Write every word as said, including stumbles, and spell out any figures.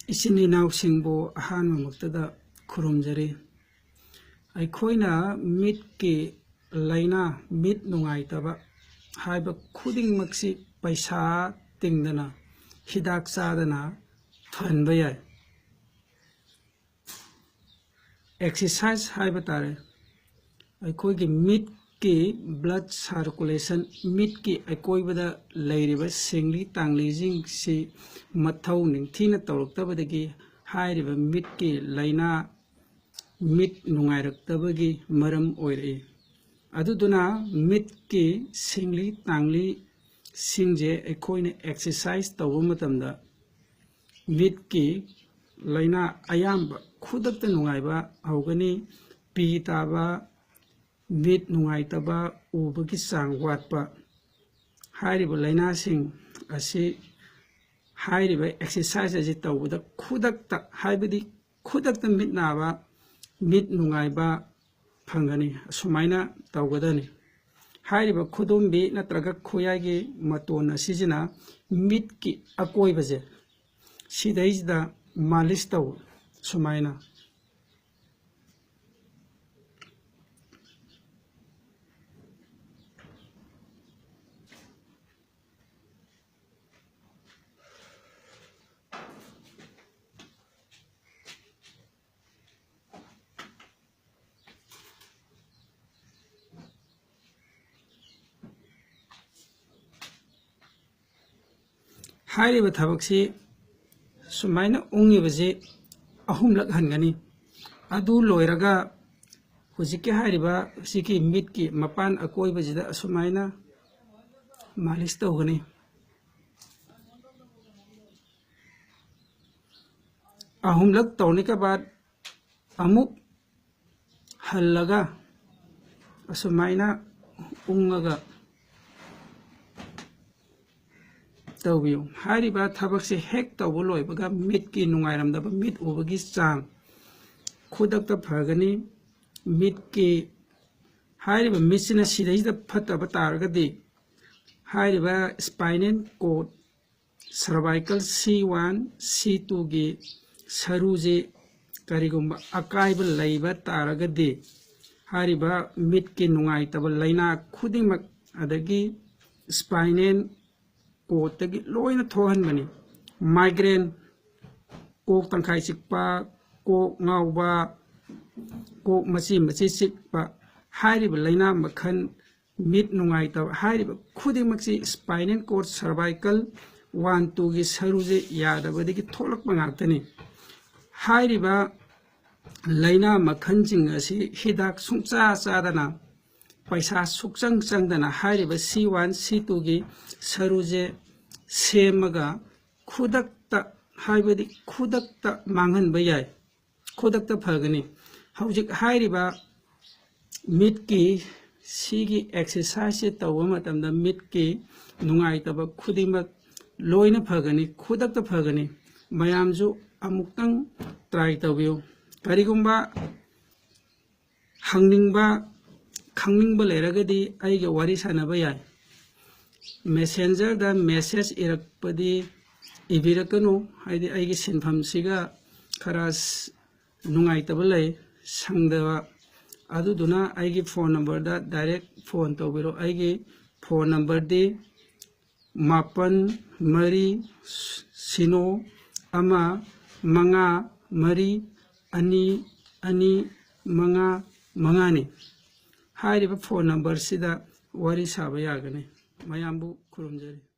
ꯏꯆꯤꯟ ꯏꯅꯥꯎꯁꯤꯡꯕꯨ ꯑꯍꯥꯟꯕꯃꯛꯇꯗ ꯈꯨꯔꯨꯝꯖꯔꯤ꯫ ꯑꯩꯈꯣꯏꯅ ꯃꯤꯠꯀꯤ ꯂꯥꯏꯅꯥ, ꯃꯤꯠ ꯅꯨꯡꯉꯥꯏꯇꯕ ꯍꯥꯏꯕ ꯈꯨꯗꯤꯡꯃꯛꯁꯤ ꯄꯩꯁꯥ ꯇꯤꯡꯗꯅ, ꯍꯤꯗꯥꯛ ꯆꯥꯗꯅ ꯐꯍꯟꯕ ꯌꯥꯏ꯫ ꯑꯦꯛꯁꯔꯁꯥꯏꯁ ꯍꯥꯏꯕ ꯇꯥꯔꯦ꯫ ꯑꯩꯈꯣꯏꯒꯤ ꯃꯤꯠꯀꯤ blood circulation, ꯃꯤꯠꯀꯤ ꯑꯀꯣꯏꯕꯗ ꯂꯩꯔꯤꯕ ꯁꯤꯡꯂꯤ ꯇꯥꯡꯂꯤꯁꯤꯡꯁꯤ ꯃꯊꯧ ꯅꯤꯡꯊꯤꯅ ꯇꯧꯔꯛꯇꯕꯗꯒꯤ ꯍꯥꯏꯔꯤꯕ ꯃꯤꯠꯀꯤ ꯂꯥꯏꯅꯥ, ꯃꯤꯠ ꯅꯨꯡꯉꯥꯏꯔꯛꯇꯕꯒꯤ ꯃꯔꯝ ꯑꯣꯏꯔꯛꯏ꯫ ꯑꯗꯨꯗꯨꯅ ꯃꯤꯠꯀꯤ ꯁꯤꯡꯂꯤ ꯇꯥꯡꯂꯤꯁꯤꯡꯁꯦ ꯑꯩꯈꯣꯏꯅ ꯑꯦꯛꯁꯔꯁꯥꯏꯁ ꯇꯧꯕ ꯃꯇꯝꯗ ꯃꯤꯠꯀꯤ ꯂꯥꯏꯅꯥ ꯑꯌꯥꯝꯕ ꯈꯨꯗꯛꯇ ꯅꯨꯡꯉꯥꯏꯕ ꯍꯧꯒꯅꯤ꯫ ꯄꯤ ꯇꯥꯕ, ꯃꯤꯠ ꯅꯨꯡꯉꯥꯏꯇꯕ, ꯎꯕꯒꯤ ꯆꯥꯡ ꯋꯥꯠꯄ, ꯍꯥꯏꯔꯤꯕ ꯂꯥꯏꯅꯥꯁꯤꯡ ꯑꯁꯤ ꯍꯥꯏꯔꯤꯕ ꯑꯦꯛꯁꯔꯁꯥꯏꯁ ꯑꯁꯤ ꯇꯧꯕꯗ ꯈꯨꯗꯛꯇ, ꯍꯥꯏꯕꯗꯤ ꯈꯨꯗꯛꯇ ꯃꯤꯠ ꯅꯥꯕ, ꯃꯤꯠ ꯅꯨꯡꯉꯥꯏꯕ ꯐꯪꯒꯅꯤ꯫ ꯑꯁꯨꯃꯥꯏꯅ ꯇꯧꯒꯗꯕꯅꯤ꯫ ꯍꯥꯏꯔꯤꯕ ꯈꯨꯗꯣꯝꯕꯤ ꯅꯠꯇ꯭ꯔꯒ ꯈꯨꯌꯥꯏꯒꯤ ꯃꯇꯣꯟ ꯑꯁꯤꯁꯤꯅ ꯃꯤꯠꯀꯤ ꯑꯀꯣꯏꯕꯁꯦ ꯁꯤꯗꯩꯁꯤꯗ ꯃꯥꯂꯤꯁ ꯇꯧ꯫ ꯁꯨꯃꯥꯏꯅ ꯍꯥꯏꯔꯤꯕ ꯊꯕꯛꯁꯤ ꯁꯨꯃꯥꯏꯅ ꯎꯪꯉꯤꯕꯁꯤ ꯑꯍꯨꯝꯂꯛ ꯍꯟꯒꯅꯤ꯫ ꯑꯗꯨ ꯂꯣꯏꯔꯒ ꯍꯧꯖꯤꯛꯀꯤ ꯍꯥꯏꯔꯤꯕ ꯁꯤꯒꯤ ꯃꯤꯠꯀꯤ ꯃꯄꯥꯟ ꯑꯀꯣꯏꯕꯁꯤꯗ ꯑꯁꯨꯃꯥꯏꯅ ꯃꯥꯂꯤꯁ ꯇꯧꯒꯅꯤ꯫ ꯑꯍꯨꯝꯂꯛ ꯇꯧꯔꯅꯤ ꯀꯕꯥꯠ ꯑꯃꯨꯛ ꯍꯜꯂꯒ ꯑꯁꯨꯃꯥꯏꯅ ꯎꯪꯉꯒ ꯇꯧꯕꯤꯌꯨ꯫ ꯍꯥꯏꯔꯤꯕ ꯊꯕꯛꯁꯦ ꯍꯦꯛ ꯇꯧꯕ ꯂꯣꯏꯕꯒ ꯃꯤꯠꯀꯤ ꯅꯨꯡꯉꯥꯏꯔꯝꯗꯕ, ꯃꯤꯠ ꯎꯕꯒꯤ ꯆꯥꯡ ꯈꯨꯗꯛꯇ ꯐꯒꯅꯤ꯫ ꯃꯤꯠꯀꯤ, ꯍꯥꯏꯔꯤꯕ ꯃꯤꯠꯁꯤꯅ ꯁꯤꯗꯩꯁꯤꯗ ꯐꯠꯇꯕ ꯇꯥꯔꯒꯗꯤ ꯍꯥꯏꯔꯤꯕ spinal cord cervical C one, C twoꯒꯤ ꯁꯔꯨꯁꯤ ꯀꯔꯤꯒꯨꯝꯕ ꯑꯀꯥꯏꯕ ꯂꯩꯕ ꯇꯥꯔꯒꯗꯤ, ꯍꯥꯏꯔꯤꯕ ꯃꯤꯠꯀꯤ ꯅꯨꯡꯉꯥꯏꯇꯕ ꯂꯥꯏꯅꯥ ꯈꯨꯗꯤꯡꯃꯛ, ꯑꯗꯒꯤ spinal cordꯇꯒꯤ ꯂꯣꯏꯅ ꯊꯣꯛꯍꯟꯕꯅꯤ꯫ Migraine, ꯀꯣꯛ ꯇꯪꯈꯥꯏ ꯆꯤꯛꯄ, ꯀꯣꯛ ꯉꯥꯎꯕ, ꯀꯣꯛ ꯃꯆꯤ ꯃꯆꯤ ꯆꯤꯛꯄ, ꯍꯥꯏꯔꯤꯕ ꯂꯥꯏꯅꯥ ꯃꯈꯜ, ꯃꯤꯠ ꯅꯨꯡꯉꯥꯏꯇꯕ, ꯍꯥꯏꯔꯤꯕ ꯈꯨꯗꯤꯡꯃꯛꯁꯤ spinal cord, cervical one, twoꯒꯤ ꯁꯔꯨꯁꯦ ꯌꯥꯗꯕꯗꯒꯤ ꯊꯣꯛꯂꯛꯄ ꯉꯥꯛꯇꯅꯤ꯫ ꯍꯥꯏꯔꯤꯕ ꯂꯥꯏꯅꯥ ꯃꯈꯜꯁꯤꯡ ꯑꯁꯤ ꯍꯤꯗꯥꯛ ꯁꯨꯡꯆꯥ ꯆꯥꯗꯅ, ꯄꯩꯁꯥ ꯁꯨꯛꯆꯪ ꯆꯪꯗꯅ ꯍꯥꯏꯔꯤꯕ C one, C twoꯒꯤ ꯁꯔꯨꯁꯦ ꯁꯦꯝꯃꯒ ꯈꯨꯗꯛꯇ, ꯍꯥꯏꯕꯗꯤ ꯈꯨꯗꯛꯇ ꯃꯥꯡꯍꯟꯕ ꯌꯥꯏ, ꯈꯨꯗꯛꯇ ꯐꯒꯅꯤ꯫ ꯍꯧꯖꯤꯛ ꯍꯥꯏꯔꯤꯕ ꯃꯤꯠꯀꯤ ꯁꯤꯒꯤ exerciseꯁꯦ ꯇꯧꯕ ꯃꯇꯝꯗ ꯃꯤꯠꯀꯤ ꯅꯨꯡꯉꯥꯏꯇꯕ ꯈꯨꯗꯤꯡꯃꯛ ꯂꯣꯏꯅ ꯐꯒꯅꯤ, ꯈꯨꯗꯛꯇ ꯐꯒꯅꯤ꯫ ꯃꯌꯥꯝꯁꯨ ꯑꯃꯨꯛꯇꯪ try ꯇꯧꯕꯤꯌꯨ꯫ ꯀꯔꯤꯒꯨꯝꯕ ꯍꯪꯅꯤꯡꯕ, ꯈꯪꯅꯤꯡꯕ ꯂꯩꯔꯒꯗꯤ ꯑꯩꯒ ꯋꯥꯔꯤ ꯁꯥꯟꯅꯕ ꯌꯥꯏ꯫ Messengerꯗ message ꯏꯔꯛꯄꯗꯤ ꯏꯕꯤꯔꯛꯀꯅꯨ, ꯍꯥꯏꯗꯤ ꯑꯩꯒꯤ ꯁꯤꯟꯐꯝꯁꯤꯒ ꯈꯔ ꯁ-, ꯅꯨꯡꯉꯥꯏꯇꯕ ꯂꯩ, ꯁꯪꯗꯕ꯫ ꯑꯗꯨꯗꯨꯅ ꯑꯩꯒꯤ phone numberꯗ direct phone ꯇꯧꯕꯤꯔꯣ꯫ ꯑꯩꯒꯤ phone numberꯗꯤ ꯃꯥꯄꯟ ꯃꯔꯤ ꯁꯤꯅꯣ ꯑꯃ ꯃꯉꯥ ꯃꯔꯤ ꯑꯅꯤ ꯑꯅꯤ ꯃꯉꯥ ꯃꯉꯥꯅꯤ꯫ ꯍꯥꯏꯔꯤꯕ phone numberꯁꯤꯗ ꯋꯥꯔꯤ ꯁꯥꯕ ꯌꯥꯒꯅꯤ꯫ ꯃꯌꯥꯝꯕꯨ ꯈꯨꯔꯨꯝꯖꯔꯤ꯫